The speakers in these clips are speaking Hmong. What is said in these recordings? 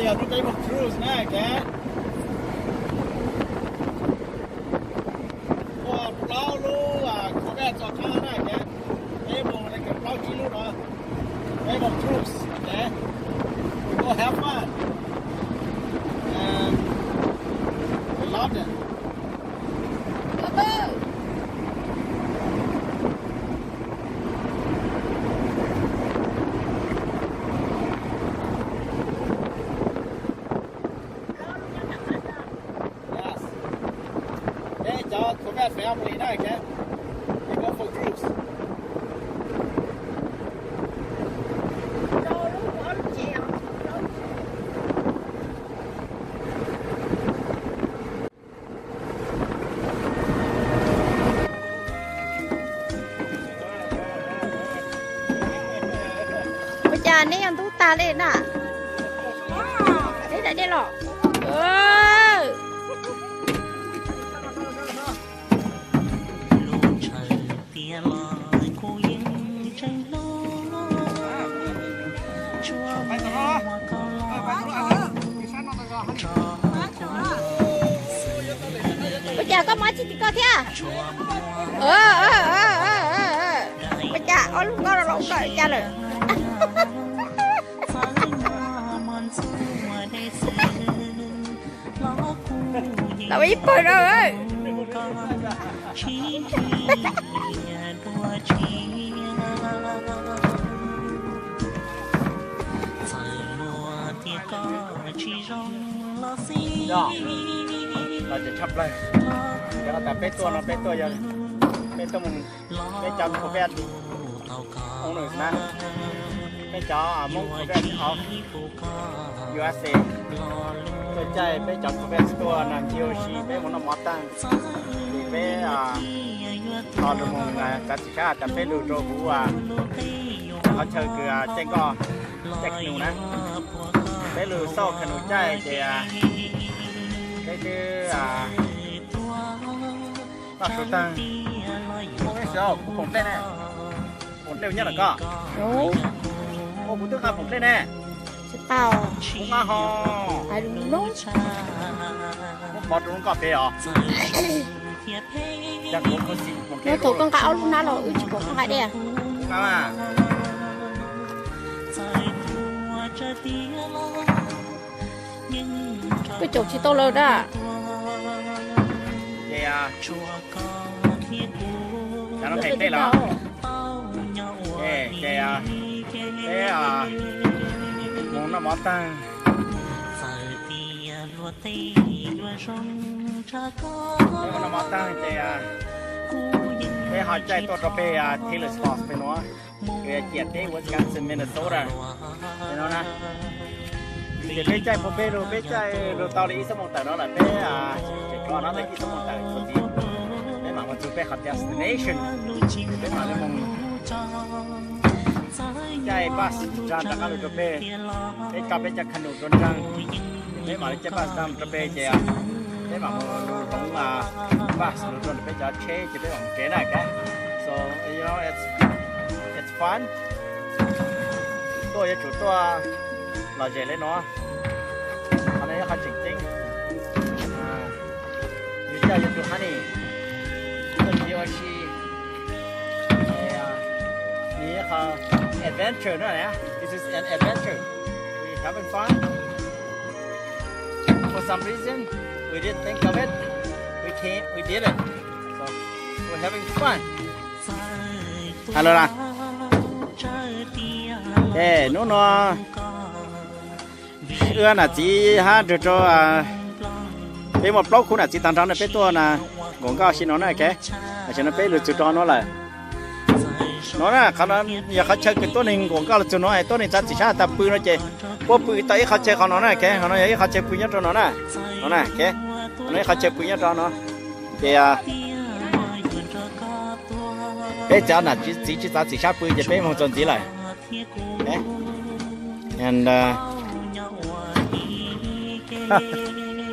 Hnub peb mus cruise na, ok. Ua plaub lub, ah, Corvette txog qab na, ok. Peb mus li plaub tsib lub no. Peb mus cruise, ok. We go have fun. And we love it. Yes. Peb cov Corvette family na, ok. We go for cruise. Ua cas neb yuav ntub tag li na? Neb daim dej los. Ua cas koj muab tsis tim koj thiab? Ua cas ob lub nkoj los ua koj ua cas lawm? Los ib pawg no. Los tseem tshaj plaws. Cov tas peb tuaj no peb tuaj yog peb tuaj mus, peb cov Corvette owners na, peb cov Hmoob Corvette of U S A tuaj caij peb cov Corvette tuaj na, nci ua si peb mus noj mov tag, ces peb ho lug mus kav txim sab tas peb lug rau huv qhov chaw kws caij nkoj, caij canoe na. Peb lug xauj canoe caij ces peb twb noj su tag. Kuv poom dlej ne, poom dlej nyob ntawm koj. Ua kuv twb nqa poom dlej ne. Tsis tau. Kuv nqa ho. Muab pov rau lub nkoj pem os. Nyob thaum koj nqa ob lub nab los wb tsis pom koj nqa dej. Koj caum tsis tau lawm dab. Ces no pem tej los. Ces peb mus noj mov tag. Peb mus noj mov tag ces peb ho caij tuaj rau pem Taylor's Falls pem nuav. Ciam teb Wisconsin, Minnesota no na. Ces peb caij puag pem lug, peb caij lug tau li ib xuab moos tawm no lawm, peb tseem tshuav nov ib xuab moos tawm txuas ntxiv. Peb mam mus txug peb qhov destination, peb mam li mus caij bus nraag rov qab lug rau pem. Peb tso peb cov canoe rau nraag, peb mam li caij bus nraag rau pem ces peb mam mus lug hloov bus lug rau peb cov tsheb ces peb mam mus kev na. So, you know, it's, it's fun. Tuaj yuav tsum tuaj lom zem li no. Qhov no yog qhov tseem ceeb. Yus coj yus tus honey tuaj nce ua si. Nws yog qhov adventure no na. This is an adventure. We having fun. For some reason, we didn't think of it. We came, we did it. So, we're having fun. Hello na. Hnub no wb nam txiv hab nrug rau, peb muaj plaub khub nam txiv tag nrho no peb tuaj na, nkaum nkoj si no na, ok. Tam sim no peb lug txug rau no lawm. No na, qhov no yog qhov chaw kws tuab neeg nkaum nkoj lug txug no, tuab neeg txav txim sab tas pw no ces puab pw tau ib qhov chaw qhov no na, ok. Qhov no yog ib qhov chaw pw nyob rau no na. No na, ok. Qhov no ib qhov chaw pw nyob rau no. Ces peb cov nam txiv tsis txav txim sab pw ces peb moog txuas ntxiv lawm.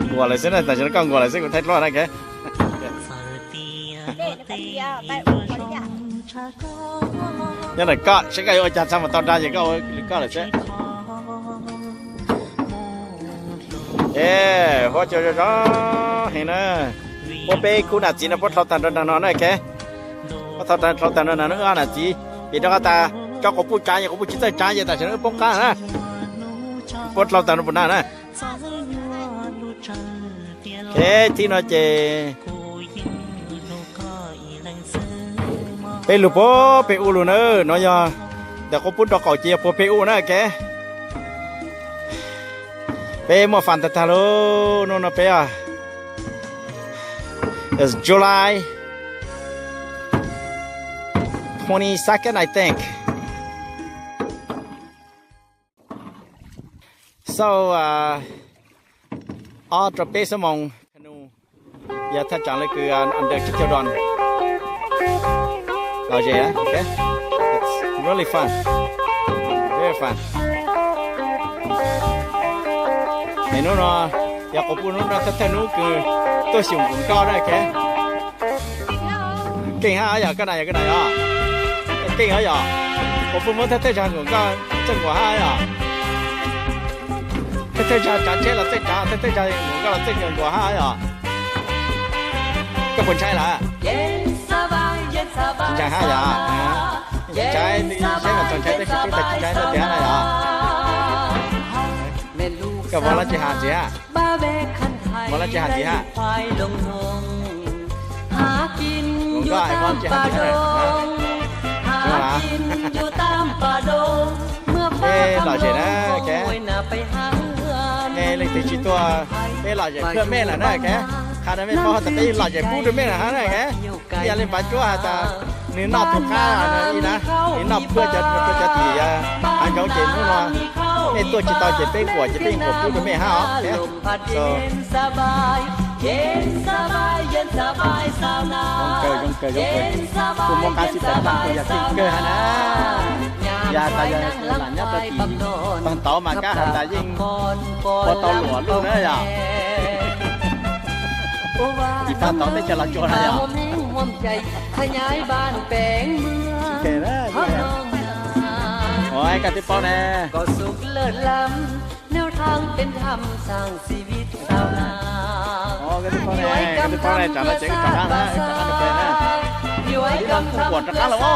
Nquas lawm xwb na, tam sim no koj nquas lawm xwb, kuv thaij dluab na, ok. Nyob ntawm koj, saib koj yuav ua cas txhaj mus tau nrag ces koj ua li koj lawm xwb. E, huab cua zoo zoo heev na. Puab peb khub nam txiv no puab dlhau tag nrho nraag no na, ok. Puab dlhau tag nrho nraag no, wb nam txiv ces rov qab tas, tso quas puj tsaav ces quas puj tsis txawj tsaav ces tam sim no wb poob qaab na. Puab dlhau tag nrho puas na na. Ok, thib no ces peb lug puag pem u lug na, no yog ntawm quas puj rau qaum ces yog puag pem u na, ok. Peb muaj fun tag tag lug, nub no peb, it's July twenty-second, I think. So, ob rau peb xuab moos canoe, yog thaj tsaam le kws under tsis caug don. Lom zem, ok. It's really fun. Very fun. Es nub no yog quas puj nub no thawj thawj nub kws tuaj xyum nkaus nkoj na, ok. Keej hab yog koj na, yog koj na yog. Keej hab yog. Quas puj muab thawj thawj zaug nkaus nkoj txawj nkaus hab yog. Thawj thawj zaug tsaav tsheb los txawj tsaav, thawj thawj zaug nkaus nkoj los txawj nkaus hab yog. Koj puas ntshai lawm? Tsis ntshai hab yog. Ntshai, saib mas txaus ntshai tab sis peb tas tsis ntshai tiag na yog. Koj muab lab tsi has ntxiv hab? Muab lab tsi has ntxiv hab? Muab lab tsi has ntxiv hab? Peb lom zem na, ok. Mej leej twg tsis tuaj, peb lom zem plhuaj mej lawm na, ok. Qha rua mej paub tas peb lom zem pub rua mej lawm hab na, ok. Ib yam li Npav Cuab has tas nwg noj tug qab no ib na, nwg noj plhuaj cov, plhuaj cov tim hav zoov ces nub no mej tuaj tsis tau ces peb nquam ces peb nquam pub rua mej hab os. So, zoo kawg, zoo kawg, zoo kawg. Kuj mob qab xwb tas kuj yog keej kawg hab na. Yog tas yog lam nyob rau tim Pag Tauv mas kab has tas yeej ua tau luam luj na yog. Tim Pag Tauv teb chaws Los Tsuas na yog. Ua koj twb paub ne. Koj twb paub ne, koj twb paub ne, tsam no ces wb rov qab na, rov qab rau peb na. Ib no kuj kuam rov qab los as.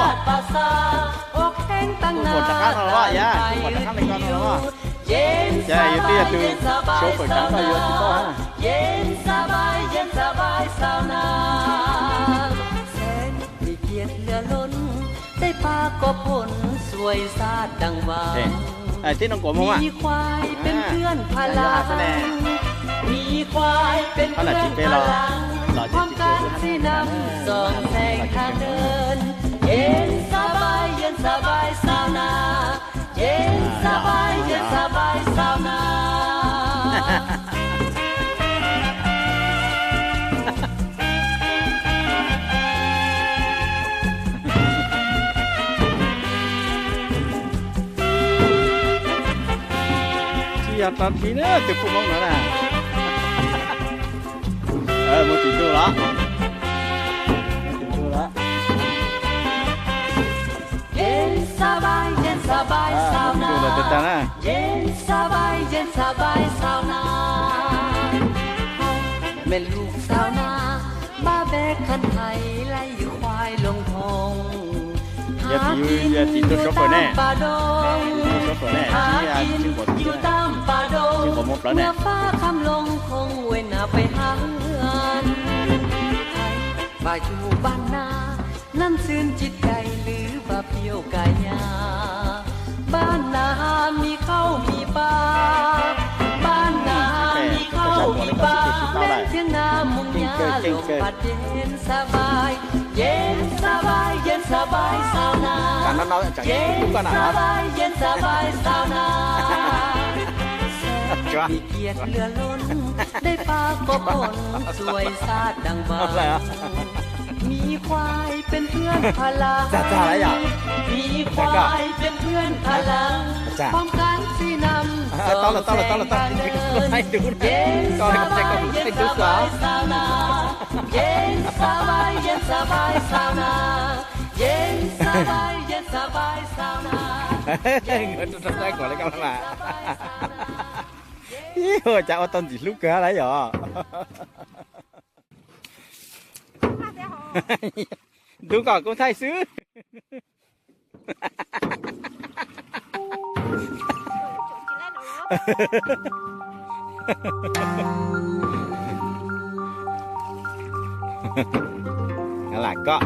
Kuj kuam rov qab no los as, kuj kuam rov qab li ko no los as. Ces yus twb yog tus chauffeur tsav koj yuav tsis paub hab. Tib no kuam moog mas. Hab lam tsis peb los, los tsis tsis tsuav xwb hab. Tsis yog rov dlhib na, tus pub Hmoob no na. Muaj tim ntuj los, muaj tim ntuj los. Muaj tim ntuj los tag tag na. Yog tim, yog tim tus chauffeur ne, tim tus chauffeur ne, tsis, tsis nquam, tsis nquam moog plawv ne. Keej kawg, keej kawg. Tam no no tseem kub koj na. Tsuav. Txag txag lawm yom. Txag koj. Txag. Tau lawm, tau lawm, tau lawm, tau lawm. Koj tsis koj kuv txhij tub xwb os. Nkawd rau rau saib kuv li koj mas. Ua cas ua tau ntxim hlub kawg lawm yom. Ntub kom kuv thaij xwb. Lam koj,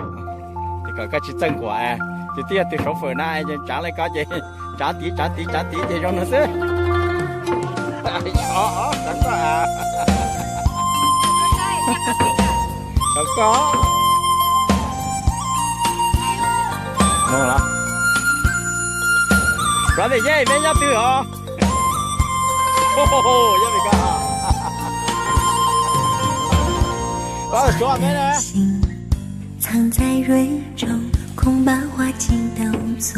ces kom koj tsis txawj nkuam, ces twb yog tus sav fawm na, ces tsav li koj ces tsav tid tsav tid tsav tid ces zoo no xwb. Tsav koj, tsav koj. Brother Ye, meb nyob twg os? Nyob Mes Kas. Brother Suav, meb na?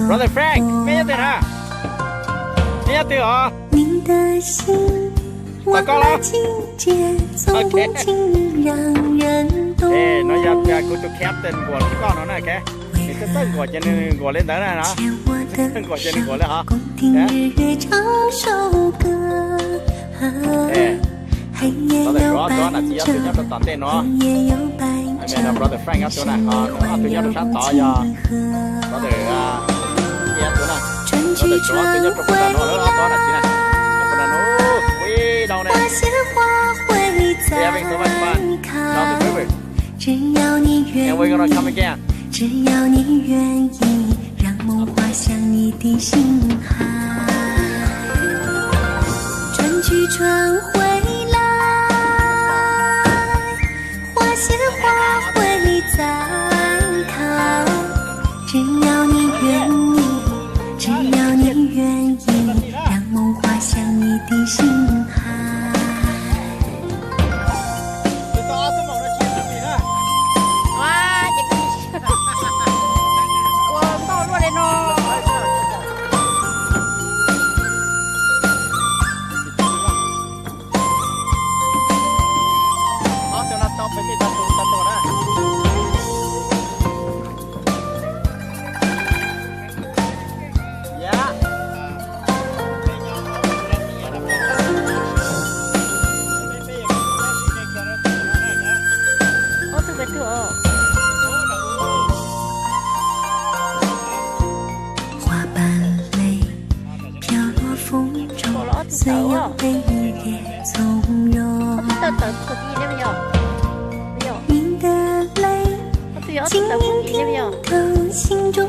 Brother Frank, meb nyob twg na? Meb nyob twg os? Tom koj los? Ok. No yog kuv tus captain nkuam rau koj no na, ok. Nws txawj txawj nkuam ces nws nkuam li ntawd na no. Nws txawj nkuam ces nws nkuam li hov. Brother Suav, Suav na txiv ob tug nyob rau tom ntej no. Brother Frank ob tug na, ob tug nyob rau sab tod yog brother Frank ob tug na. Brother Suav ob tug nyob rau puag ta no, lawv ob tug na txiv na. Puag ta no, way down there. We're having so much fun down the river. And we're gonna come again. Ua ntau luaj li no. Ob tug pes twg os? Ob tug tawm tawm txog ti ne yog? Ob tug yog ob tug tawm txog ti ne yog?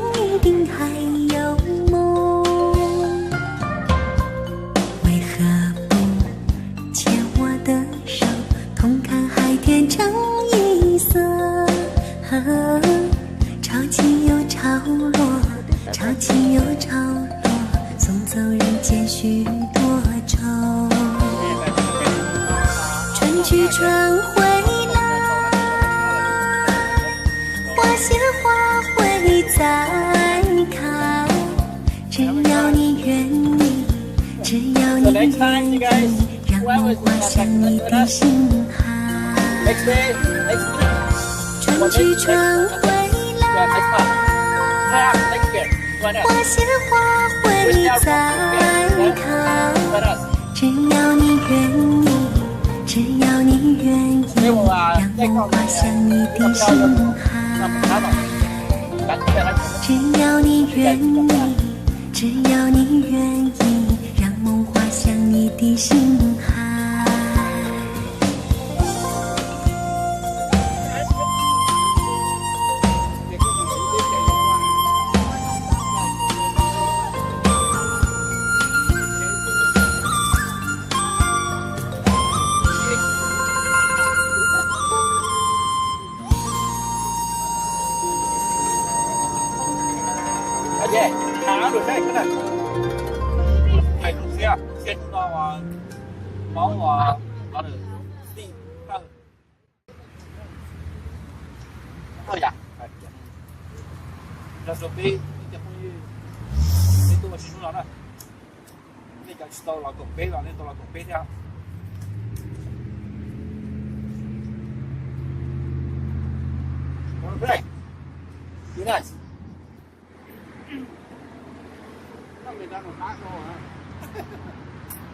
So next time, you guys, whoever is in that next day, next week, what next, next, yeah, next month. Yeah, next year. Join us. Join us. They will, uh, take off the, uh, they will tell you, uh, Yog peb ib cov phooj ywg, nej tuaj ua si hnub no na, nej cov tsis tau los koom peb los nej tau los koom peb thiab.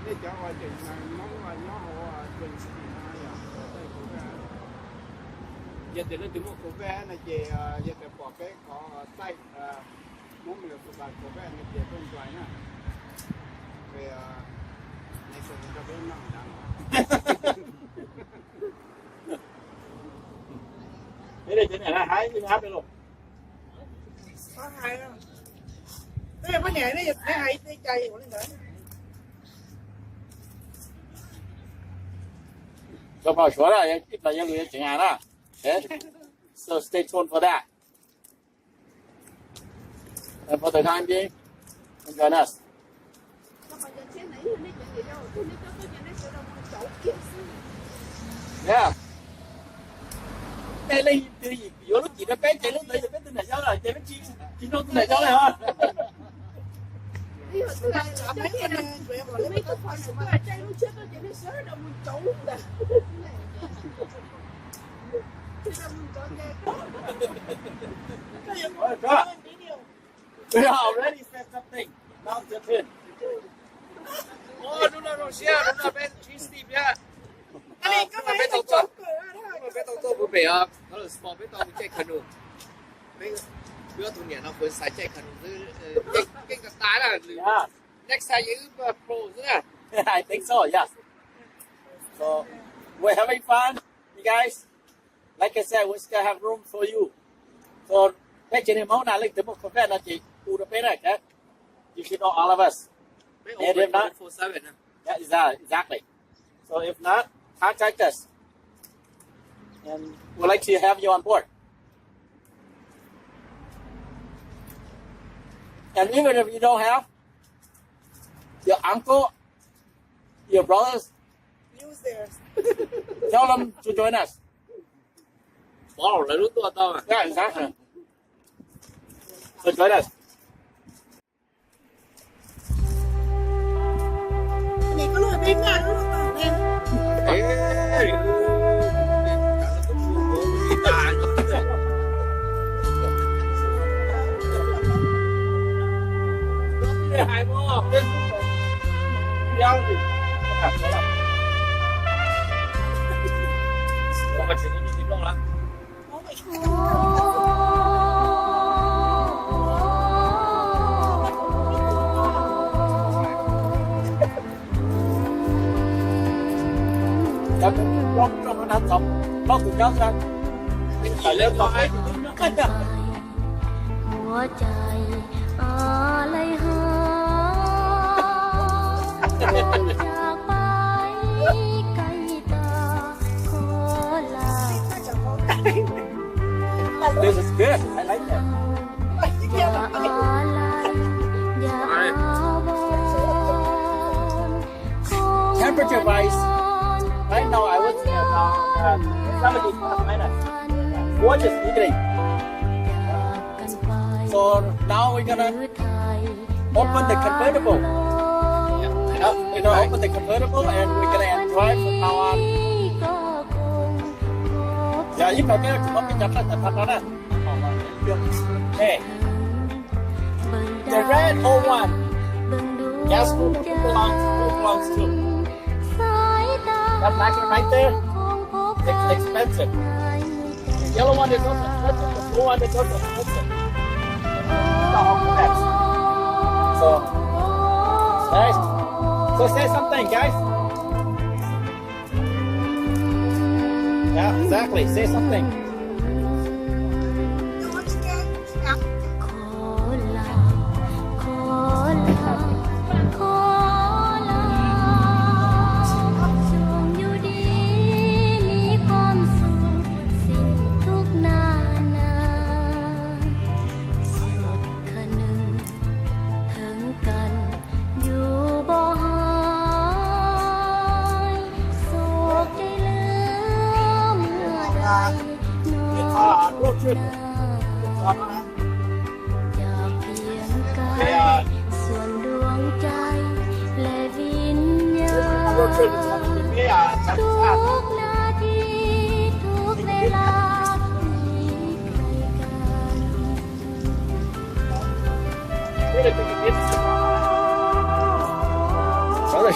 Nej cov uas tseem Hmoob nyob hauv Twin Cities no yog, yog tias leej twg muaj covid no ces yog tias pom peb qhov site Hmoob Minnesota covid no ces tuaj nplai na. Nation rau peb noj ntawd. Peb li ces niam hais li hab peb los. Poj niam nej hais tej cai ua li ntawd. Koj pom suav na, ib pliag yuav lus yuav tseem hais na. Okay? So stay tuned for that. And for the time being, enjoy us. Yeah. Ces leej twg yuav lub cim rau peb ces lub ntawd yog peb tus niam hlob lawm ces peb tsis, tsis nrog tus niam hlob lawm os. We already said something. Now it's your turn. Hnub no zoo siab, hnub no peb tsis tib thiab. Hnub no peb tau tuaj, hnub no peb tau tuaj pem os, peb tau caij canoe. Peb ob tug niam no kuv xav caij canoe xwb, keej tas tas na. Next time yog wb pro xwb na. I think so, yes. So, we're having fun, you guys. Like I said, we still have room for you. So, peb tsev neeg Hmoob na, leej twg muaj covid no ces hu rau peb na, okay? You should know all of us. And if not, yeah, exactly. So if not, contact us. And we'd like to have you on board. And even if you don't have your uncle, your brothers, tell them to join us. Pov lawv lub tuaj tau. Yeah, exactly. So join us. This is good. I like that. Temperature wise, right now I would say around uh, seventy plus minus. We're just evening. So now we're gonna open the convertible. Yep, we're gonna open the convertible and we're gonna enjoy from now on. Giờ ib pliag peb yuav tsum muab peb cov plaub tawm tag no na. Okay. The red old one. Guess who belongs, who belongs to? That black one right there? It's expensive. The yellow one is also expensive. The blue one is also expensive. It's all next. So, guys, so say something, guys. Yeah, exactly. Say something.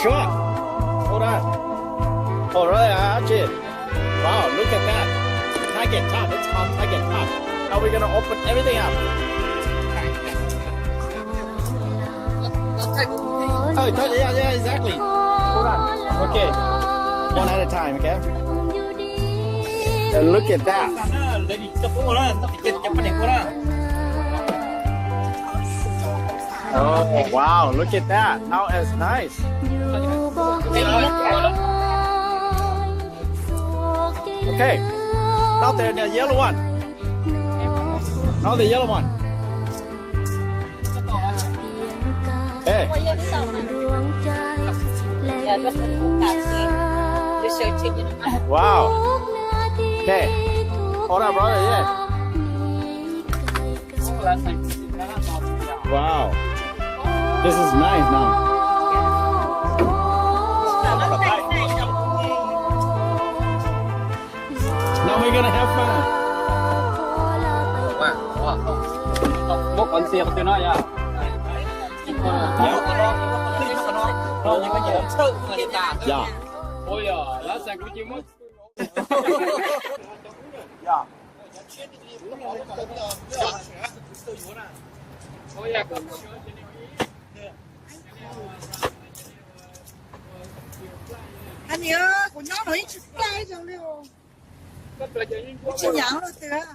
Sure. Hold on. Oh, really? I, I check. Wow, look at that. Tiger top. It's called Tiger top. Now we're gonna open everything up. Oh, yeah, yeah, exactly. Hold on. Okay. One at a time, okay? And look at that. Oh, wow, look at that. How is nice. Okay. Now the, the yellow one. Now the yellow one. Hey. Wow. Okay. Hold on, brother. Yeah. Wow. This is nice now. Now we're gonna have fun. Muab qhov ntxiag qhov twg no yog? Yog. Ua yog, lab xees kuv cia muab. Niam, kuv nyob no yeej tsis plaj ib zaug li os. Kuv tsis nyav los tiag.